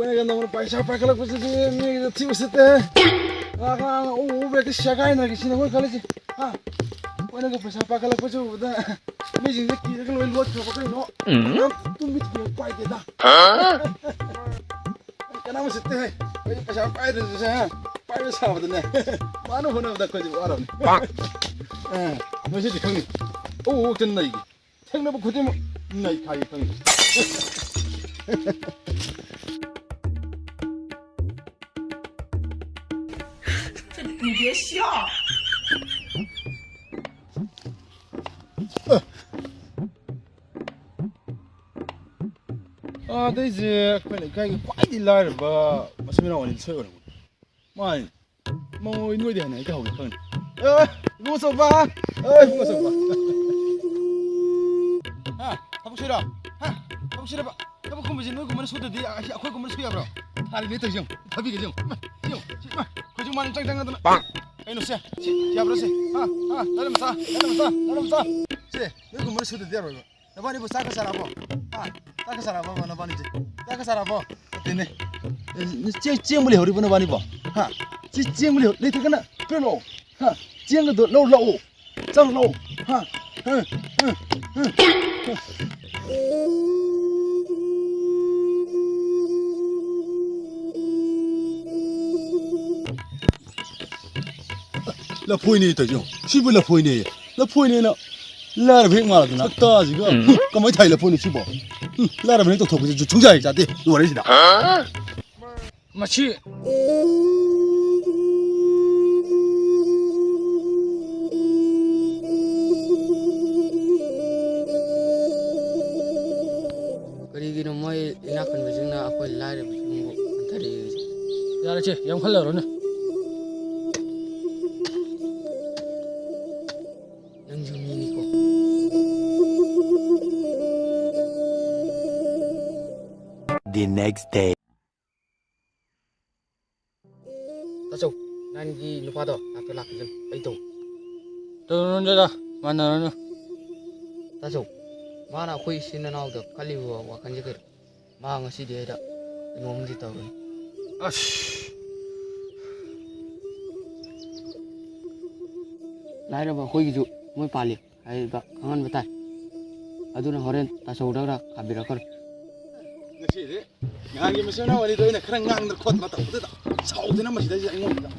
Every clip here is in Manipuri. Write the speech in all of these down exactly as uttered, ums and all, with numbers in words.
ꯑꯩꯅꯒ ꯅꯪꯅ ꯄꯩꯁꯥ ꯄꯥꯏꯈꯠꯂꯛꯄꯁꯤꯗꯤ ꯃꯤꯒꯤꯗ ꯊꯤꯕ ꯎꯁꯤꯠꯇꯦ꯫ ꯑꯉꯥꯡ ꯎ ꯎꯕ ꯍꯦꯛꯇ ꯁꯦꯒꯥꯏꯅꯒꯦ ꯁꯤꯅꯦ ꯑꯩꯈꯣꯏ ꯈꯜꯂꯤꯁꯦ꯫ ꯍꯥ? ꯑꯩꯈꯣꯏꯅꯒ ꯄꯩꯁꯥ ꯄꯥꯏꯈꯠꯂꯛꯄꯁꯤ ꯎꯕꯗ ꯃꯤꯁꯤꯡꯁꯦ ꯀꯤꯔꯒ ꯂꯣꯏ ꯂꯣꯠꯈ꯭ꯔꯕ ꯀꯩꯅꯣ? ꯎꯝ꯫ ꯀꯅꯥꯝ ꯇꯨꯝꯕꯤ ꯊꯤꯕ ꯄꯥꯏꯗꯦꯗ꯫ ꯍꯥ? ꯀꯅꯥꯝ ꯎꯁꯤꯠꯇꯦꯍꯦ꯫ ꯑꯩꯈꯣꯏꯗꯤ ꯄꯩꯁꯥ ꯄꯥꯏꯗ꯭ꯔꯁꯨ ꯁꯦ, ꯍꯥ? ꯄꯥꯏꯕ ꯁꯥꯕꯗꯅꯦ꯫ ꯃꯥꯅ ꯍꯣꯠꯅꯕꯗ ꯑꯩꯈꯣꯏꯗꯤ ꯋꯥꯔꯕꯅꯤ꯫ ꯑ, ꯃꯁꯤꯗꯤ ꯈꯪꯅꯤ꯫ ꯎ ꯎ ꯎ ꯅꯩꯒꯦ꯫ ꯊꯦꯡꯅꯕ ꯈꯨꯗꯤꯡꯃꯛ ꯅꯩꯈꯥꯏꯒꯦ ꯈꯪꯉꯤ꯫ ꯑꯥꯗꯩꯁꯦ ꯑꯩꯈꯣꯏ ꯂꯩꯀꯥꯏꯒꯤ ꯈ꯭ꯋꯥꯏꯗꯒꯤ ꯂꯥꯏꯔꯕ ꯃꯆꯤꯟ ꯃꯅꯥꯎ ꯑꯅꯤꯗꯤ ꯁꯣꯏ ꯑꯣꯏꯔꯝꯒꯅꯤ꯫ ꯃꯥꯅꯤ꯫ ꯃꯉꯣꯏ ꯅꯣꯏꯗꯤ ꯍꯥꯟꯅ ꯍꯦꯛꯇ ꯍꯧꯒꯦ ꯈꯪꯉꯤ꯫ ꯑꯦ, ꯏꯕꯨꯡꯉꯣ ꯆꯧꯕ! ꯑꯦ, ꯏꯕꯨꯡꯉꯣ ꯆꯧꯕ! ꯍꯥ? ꯊꯕꯛ ꯁꯨꯏꯔꯣ? ꯍꯥ? ꯊꯕꯛ ꯁꯨꯏꯔꯕ? ꯊꯕꯛ ꯀꯨꯝꯕꯁꯤ ꯅꯣꯏꯒꯨꯝꯕꯅ ꯁꯨꯗ꯭ꯔꯗꯤ ꯑꯩ-, ꯑꯩꯈꯣꯏꯒꯨꯝꯕꯅ ꯁꯨ ꯌꯥꯕ꯭ꯔꯣ? ꯊꯥꯔꯤꯅꯦ ꯇꯧꯔꯤꯁꯦ ꯌꯦꯡꯉꯨ. ꯊꯥꯕꯤꯒꯦ ꯌꯦꯡꯉꯨ꯫ ꯏꯃꯥ, ꯌꯦꯡꯉꯨ. ꯁꯤ, ꯏꯃꯥ, ꯈꯣꯏꯖꯨ ꯃꯥꯅ ꯆꯪ ꯆꯪꯉꯗꯅ꯫ ꯄꯥꯛ! ꯀꯩꯅꯣ ꯁꯦ? ꯁꯤ, ꯌꯥꯕ꯭ꯔꯣ ꯁꯦ? ꯍꯥ? ꯍꯥ? ꯂꯥꯏꯔ ꯃꯆꯥ, ꯂꯥꯏꯔ ꯃꯆꯥ, ꯂꯥꯏꯔ ꯃꯆꯥ꯫ ꯁꯦ, ꯅꯣꯏꯒꯨꯝꯕꯅ ꯁꯨꯗ꯭ꯔꯗꯤ ꯌꯥꯔꯣꯏꯕ꯫ ꯅꯕꯥꯅꯤꯕꯨ ꯆꯥꯛꯀ ꯆꯥꯔꯛꯑꯕꯣ? ꯍꯥ? ꯆꯥꯛꯀ ꯆꯥꯔꯛꯑꯕꯕ ꯅꯕꯥꯅꯤꯁꯦ? ꯆꯥꯛꯀ ꯆꯥꯔꯛꯑꯕꯣ? ꯅꯠꯇꯦꯅꯦ꯫ ꯑꯦ, ꯆꯦꯡ, ꯆꯦꯡꯕꯨ ꯂꯩꯍꯧꯔꯤꯕꯣ ꯅꯕꯥꯅꯤꯕꯣ? ꯍꯥ? ꯆꯦ-, ꯆꯦꯡꯕꯨ ꯂꯩꯍꯧ-, ꯂꯩꯇ꯭ꯔꯒꯅ ꯄꯤꯔꯛꯑꯣ꯫ ꯍꯥ? ꯆꯦꯡꯒꯗꯣ ꯂꯧ ꯂꯥꯛꯑꯣ꯫ ꯆꯥꯛ ꯂꯥꯛꯑꯣ꯫ ꯍꯥ? ꯍꯥ? ꯍꯥ? ꯍꯥ? ꯂꯐꯣꯏꯅꯦ ꯇꯧꯔꯤꯁꯦ ꯌꯦꯡꯉꯣ꯫ ꯁꯤꯕꯨ ꯂꯐꯣꯏꯅꯦ꯫ ꯂꯐꯣꯏꯅꯦꯅ ꯂꯥꯏꯔꯕ ꯍꯦꯛ ꯃꯥꯜꯂꯗꯅ ꯁꯛꯇꯥꯁꯤꯒ꯫ ꯎꯝ꯫ ꯀꯃꯥꯏꯅ ꯊꯥꯏ ꯂꯐꯣꯏꯅꯣ ꯁꯤꯕꯣ? ꯎꯝ, ꯂꯥꯏꯔꯕ ꯍꯦꯛ ꯇꯧꯊꯣꯛꯄꯁꯦ ꯁꯨꯡꯌꯥ ꯍꯦꯛ ꯌꯥꯗꯦ꯫ ꯂꯣꯏꯔꯦ ꯁꯤꯗ꯫ ꯃꯁꯤ꯫ ꯀꯔꯤꯒꯤꯅꯣ ꯃꯣꯏ ꯏꯅꯥꯛ ꯈꯨꯟꯕꯁꯤꯡꯅ ꯑꯩꯈꯣꯏ ꯂꯥꯏꯔꯕꯁꯤꯡꯕꯨ ꯍꯟꯊꯔꯛꯏꯁꯦ? ꯌꯥꯔꯦꯁꯦ, ꯌꯥꯝ ꯈꯜꯂꯔꯣꯅꯦ꯫ ꯅꯪꯁꯨ ꯃꯤꯅꯤꯀꯣ꯫ The next day. ꯇꯥꯆꯧ, ꯅꯍꯥꯟꯒꯤ ꯅꯨꯄꯥꯗꯣ ꯂꯥꯛꯇ ꯂꯥꯛꯈꯤꯁꯅꯨ, ꯑꯩ ꯇꯧ꯫ ꯇꯧꯔꯨꯅꯨꯗ, ꯃꯥꯟꯅꯔꯨꯅꯨ꯫ ꯇꯥꯆꯧ, ꯃꯥꯅ ꯑꯩꯈꯣꯏ ꯏꯆꯤꯟ ꯏꯅꯥꯎꯗ ꯈꯜꯂꯤꯕ ꯋꯥꯈꯜꯁꯦ ꯀꯩꯅꯣ? ꯃꯥ ꯉꯁꯤꯗꯤ ꯑꯩꯗ ꯀꯩꯅꯣꯝꯗꯤ ꯇꯧꯔꯦ꯫ ꯑꯁ꯫ ꯂꯥꯏꯔꯕ ꯑꯩꯈꯣꯏꯒꯤꯁꯨ ꯃꯣꯏ ꯄꯥꯜꯂꯤ ꯍꯥꯏꯕ ꯈꯪꯍꯟꯕ ꯇꯥꯏ꯫ ꯑꯗꯨꯅ ꯍꯣꯔꯦꯟ ꯇꯥꯆꯧꯗ ꯈꯔ ꯈꯥꯝꯕꯤꯔꯛꯈ꯭ꯔꯣ꯫ ꯉꯁꯤꯗꯤ ꯅꯍꯥꯟꯒꯤ ꯃꯁꯦꯟ ꯃꯅꯥꯎ ꯑꯅꯤꯗꯣ ꯑꯩꯅ ꯈꯔ ꯉꯥꯡꯗꯅ ꯈꯣꯠꯇꯅ ꯇꯧꯕꯗꯨꯗ ꯁꯥꯎꯗꯅ ꯃꯁꯤꯗꯩꯁꯤꯗ ꯑꯩꯉꯣꯟꯗ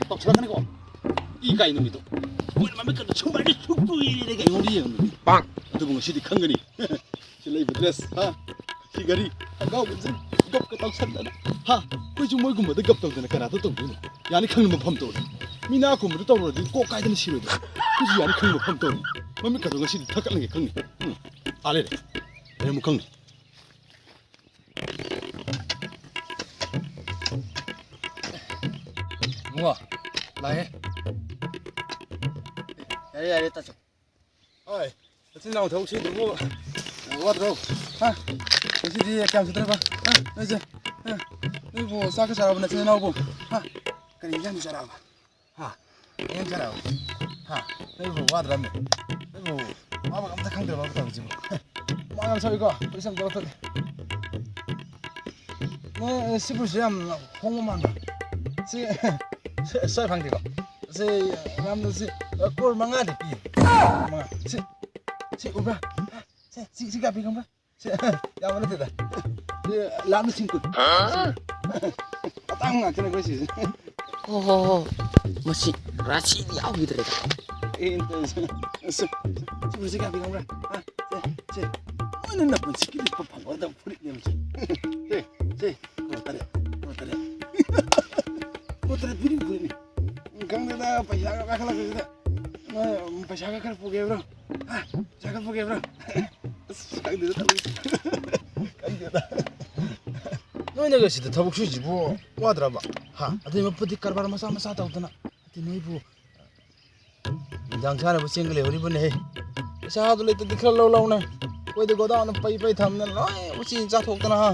ꯇꯧꯁꯜꯂꯛꯀꯅꯤꯀꯣ꯫ ꯏ ꯀꯥꯏ ꯅꯨꯃꯤꯠꯇꯣ꯫ ꯃꯣꯏꯅ ꯃꯃꯤꯠꯀꯗꯣ ꯁꯨꯃꯥꯏꯅ ꯁꯨꯛꯇꯨ ꯌꯦꯡꯉꯦ ꯑꯩꯉꯣꯟꯗ ꯌꯦꯡꯉꯝꯃꯤ꯫ ꯑꯗꯨꯕꯨ ꯉꯁꯤꯗꯤ ꯈꯪꯒꯅꯤ꯫ ꯁꯤ ꯂꯩꯕ dress, ꯍꯥ? ꯁꯤ ꯒꯥꯔꯤ, ꯈꯣꯡꯒ꯭ꯔꯥꯎꯒꯁꯦ ꯒꯞꯀ ꯇꯧꯁꯟꯗꯅ, ꯍꯥ? ꯑꯩꯈꯣꯏꯁꯨ ꯃꯣꯏꯒꯨꯝꯕꯗ ꯒꯞ ꯇꯧꯗꯅ ꯀꯅꯥꯗ ꯇꯧꯗꯣꯏꯅꯣ? ꯌꯥꯅꯤ ꯈꯪꯅ ꯃꯐꯝ ꯇꯧꯔꯦ꯫ ꯃꯤ ꯅꯥ ꯈꯨꯝꯕꯗ ꯇꯧꯔꯨꯔꯗꯤ ꯀꯣꯛ ꯀꯥꯏꯗꯅ ꯁꯤꯔꯣꯏꯗ꯭ꯔꯣ? ꯑꯩꯈꯣꯏꯁꯨ ꯌꯥꯅꯤ ꯈꯪꯅ ꯃꯐꯝ ꯇꯧꯔꯦ꯫ ꯃꯃꯤꯠꯀꯗꯣ ꯉꯁꯤꯗꯤ ꯊꯛꯀꯠꯂꯒꯦ ꯈꯪꯅꯤ꯫ ꯎꯝ꯫ ꯑꯥ ꯂꯩꯔꯦ꯫ ꯂꯩꯔꯝꯃꯨ ꯈꯪꯅꯤ꯫ ꯏꯕꯨꯡꯉꯣ, ꯂꯥꯛꯑꯦ꯫ ꯌꯥꯔꯦ, ꯌꯥꯔꯦ, ꯇꯥꯆꯧ꯫ ꯍꯣꯏ, ꯅꯆꯤꯟ ꯅꯅꯥꯎ ꯊꯕꯛ ꯁꯨꯏꯗꯨꯕꯨ ꯋꯥꯗ꯭ꯔꯣ? ꯍꯥ? ꯉꯁꯤꯗꯤ ꯀꯌꯥꯝ ꯁꯨꯗ꯭ꯔꯕ? ꯍꯥ? ꯅꯣꯏꯁꯦ? ꯍꯥ? ꯅꯣꯏꯕꯨ ꯆꯥꯛꯀ ꯆꯥꯔꯕ ꯅꯆꯤꯟ ꯅꯅꯥꯎꯕꯨ? ꯍꯥ? ꯀꯔꯤ ꯏꯟꯖꯥꯡ ꯆꯥꯔꯛꯑꯕ? ꯍꯥ? ꯀꯔꯤ ꯏꯟꯖꯥꯡ ꯆꯥꯔꯛꯑꯕ? ꯍꯥ? ꯅꯣꯏꯕꯨ ꯋꯥꯗ꯭ꯔꯕꯅꯦ? ꯅꯣꯏꯕꯨ ꯋꯥꯕꯒ ꯑꯝꯇ ꯈꯪꯗ꯭ꯔꯕ ꯇꯧꯔꯤꯁꯤꯕꯨ? ꯍꯨꯃꯥꯡ ꯌꯥꯝ ꯁꯧꯏꯀꯣ, ꯐꯨꯔꯤꯠꯁꯦ ꯑꯝꯇ ꯂꯧꯊꯣꯛꯀꯦ꯫ ꯅꯣꯏ, ꯁꯤꯕꯨꯁꯨ ꯌꯥꯝ ꯍꯣꯡꯕ ꯃꯥꯟꯕ꯫ ꯁꯤ, ꯁ꯭ꯋꯥꯏ ꯐꯪꯗꯦꯀꯣ꯫ ꯁꯤ ꯌꯥꯝꯅ ꯁꯤ, ꯀ꯭ꯔꯣꯔ ꯃꯉꯥꯗꯤ ꯄꯤ꯫ ꯃꯉꯥ꯫ ꯁꯤ, ꯁꯤ ꯎꯕ꯭ꯔꯥ? ꯁꯤ, ꯁꯤ, ꯁꯤ ꯀꯌꯥ ꯄꯤ ꯈꯪꯕ꯭ꯔꯥ? ꯁꯤ, ꯌꯥꯝꯕ ꯅꯠꯇꯦꯗ꯫ ꯁꯤ ꯂꯥꯛ ꯑꯃ ꯂꯤꯁꯤꯡ ꯀꯨꯟ꯫ ꯑꯇꯥꯡꯕ ꯉꯥꯛꯇꯅꯦ ꯑꯩꯈꯣꯏ ꯁꯤꯁꯦ꯫ ꯍꯣ, ꯍꯣ, ꯍꯣ꯫ ꯃꯁꯤ ꯔꯥꯁꯤꯗꯤ ꯌꯥꯎꯈꯤꯗ꯭ꯔꯦꯗ꯫ ꯑꯦ, ꯁꯤ, ꯁꯤ, ꯁꯤꯕꯨꯁꯤ ꯀꯌꯥ ꯄꯤ ꯈꯪꯕ꯭ꯔꯥ? ꯍꯥ? ꯁꯦ, ꯁꯦ꯫ ꯅꯣꯏꯅ ꯅꯄꯨꯟꯁꯤꯒꯤ ꯂꯤꯠꯄ ꯐꯪꯉꯔꯣꯏꯗꯕ ꯐꯨꯔꯤꯠꯅꯦꯕ ꯁꯦ꯫ ꯁꯦ, ꯁꯦ, ꯀ꯭ꯔꯣꯔ ꯇꯔꯦꯠ, ꯀ꯭ꯔꯣꯔ ꯇꯔꯦꯠ꯫ ꯀ꯭ꯔꯣꯔ ꯇꯔꯦꯠ ꯄꯤꯔꯤꯕ ꯐꯨꯔꯤꯠꯅꯤ꯫ ꯈꯪꯗꯦꯗ, ꯄꯩꯁꯥꯒ ꯄꯥꯏꯈꯠꯂꯛꯄꯁꯤꯗ꯫ ꯅꯣꯏ, ꯎꯝ, ꯄꯩꯁꯥꯒ ꯈꯔ ꯄꯨꯒꯦ ꯍꯥꯏꯕ꯭ꯔꯣ? ꯍꯥ? ꯄꯩꯁꯥ ꯈꯔ ꯄꯨꯒꯦ ꯍꯥꯏꯕ꯭ꯔꯣ? ꯑꯁ, ꯈꯪꯗꯦꯗ ꯇꯧꯔꯤꯁꯦ꯫ ꯈꯪꯗꯦꯗ꯫ ꯅꯣꯏꯅꯒ ꯁꯤꯗ ꯊꯕꯛ ꯁꯨꯏꯁꯤꯕꯨ ꯋꯥꯗ꯭ꯔꯕ? ꯍꯥ? ꯑꯗꯨꯏ ꯃꯄꯨꯗꯤ ꯀꯔꯕꯥꯔ ꯃꯆꯥ ꯃꯆꯥ ꯇꯧꯗꯅ꯫ ꯑꯗꯨ ꯅꯣꯏꯕꯨ ꯏꯟꯖꯥꯡ ꯆꯥꯅꯕ ꯆꯦꯡꯒ ꯂꯩꯍꯧꯔꯤꯕꯅꯦꯍꯦ꯫ ꯄꯩꯁꯥꯗꯨ ꯂꯩꯇ꯭ꯔꯗꯤ ꯈꯔ ꯂꯧ ꯂꯥꯎꯅꯦ꯫ ꯑꯩꯈꯣꯏꯗꯤ ꯒꯣꯗꯥꯎꯟꯗ ꯄꯩ ꯄꯩ ꯊꯝꯗꯅ ꯂꯣꯏ ꯎꯆꯤꯅ ꯆꯥꯊꯣꯛꯇꯅ ꯍꯥ꯫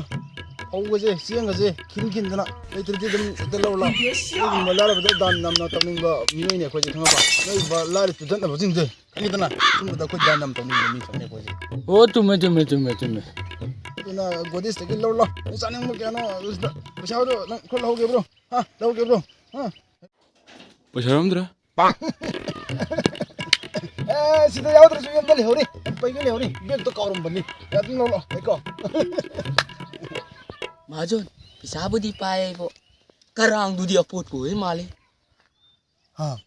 ꯐꯧꯒꯁꯦ, ꯆꯦꯡꯒꯁꯦ ꯈꯤꯟ ꯈꯤꯟꯗꯅ ꯂꯩꯇ꯭ꯔꯗꯤ ꯑꯗꯨꯝ ꯍꯦꯛꯇ ꯂꯧ ꯂꯥꯎ꯫ ꯑꯩꯒꯨꯝꯕ ꯂꯥꯏꯔꯕꯗ ꯗꯥꯟ ꯌꯥꯝꯅ ꯇꯧꯅꯤꯡꯕ ꯃꯤꯑꯣꯏꯅꯦ ꯑꯩꯈꯣꯏꯁꯦ, ꯈꯪꯉꯕ? ꯅꯣꯏꯒꯨꯝꯕ ꯂꯥꯏꯔ ꯆꯨꯗꯠꯅꯕꯁꯤꯡꯁꯦ ꯈꯪꯉꯤꯗꯅ? ꯁꯨꯝꯕꯗ ꯑꯩꯈꯣꯏ ꯗꯥꯟ ꯌꯥꯝ ꯇꯧꯅꯤꯡꯕ ꯃꯤ ꯈꯛꯅꯦ ꯑꯩꯈꯣꯏꯁꯦ꯫ ꯑꯣ, ꯆꯨꯝꯃꯦ, ꯆꯨꯝꯃꯦ, ꯆꯨꯝꯃꯦ, ꯆꯨꯝꯃꯦ꯫ ꯑꯗꯨꯅ ꯒꯣꯗꯦꯖꯇꯒꯤ ꯂꯧꯔꯣ, ꯂꯧꯔꯣ꯫ ꯅꯪ ꯆꯥꯅꯤꯡꯕ ꯀꯌꯥꯅꯣ ꯑꯗꯨꯗ ꯄꯩꯁꯥꯗꯣ ꯅꯪ ꯈꯔ ꯂꯧꯍꯧꯒꯦꯕ꯭ꯔꯣ? ꯍꯥ? ꯂꯧꯍꯧꯒꯦꯕ꯭ꯔꯣ? ꯍꯥ? ꯄꯩꯁꯥ ꯌꯥꯎꯔꯝꯗ꯭ꯔꯦ꯫ ꯑꯦ, ꯁꯤꯗ ꯌꯥꯎꯗ꯭ꯔꯁꯨ ꯌꯨꯝꯗ ꯂꯩꯍꯧꯔꯤ꯫ ꯄꯩꯒ ꯂꯩꯍꯧꯔꯤ꯫ ꯕꯦꯒꯇ ꯀꯥꯎꯔꯝꯕꯅꯤ꯫ ꯑꯗꯨꯝ ꯂꯧꯔꯣ, ꯂꯩꯀꯣ꯫ ꯃꯍꯥꯖꯣꯟ, ꯄꯩꯁꯥꯕꯨꯗꯤ ꯄꯥꯏꯌꯦꯕꯣ꯫ ꯀꯔꯥꯡꯗꯨꯗꯤ ꯑꯄꯣꯠꯄ ꯑꯣꯏ ꯃꯥꯜꯂꯤ꯫ ꯍꯥ?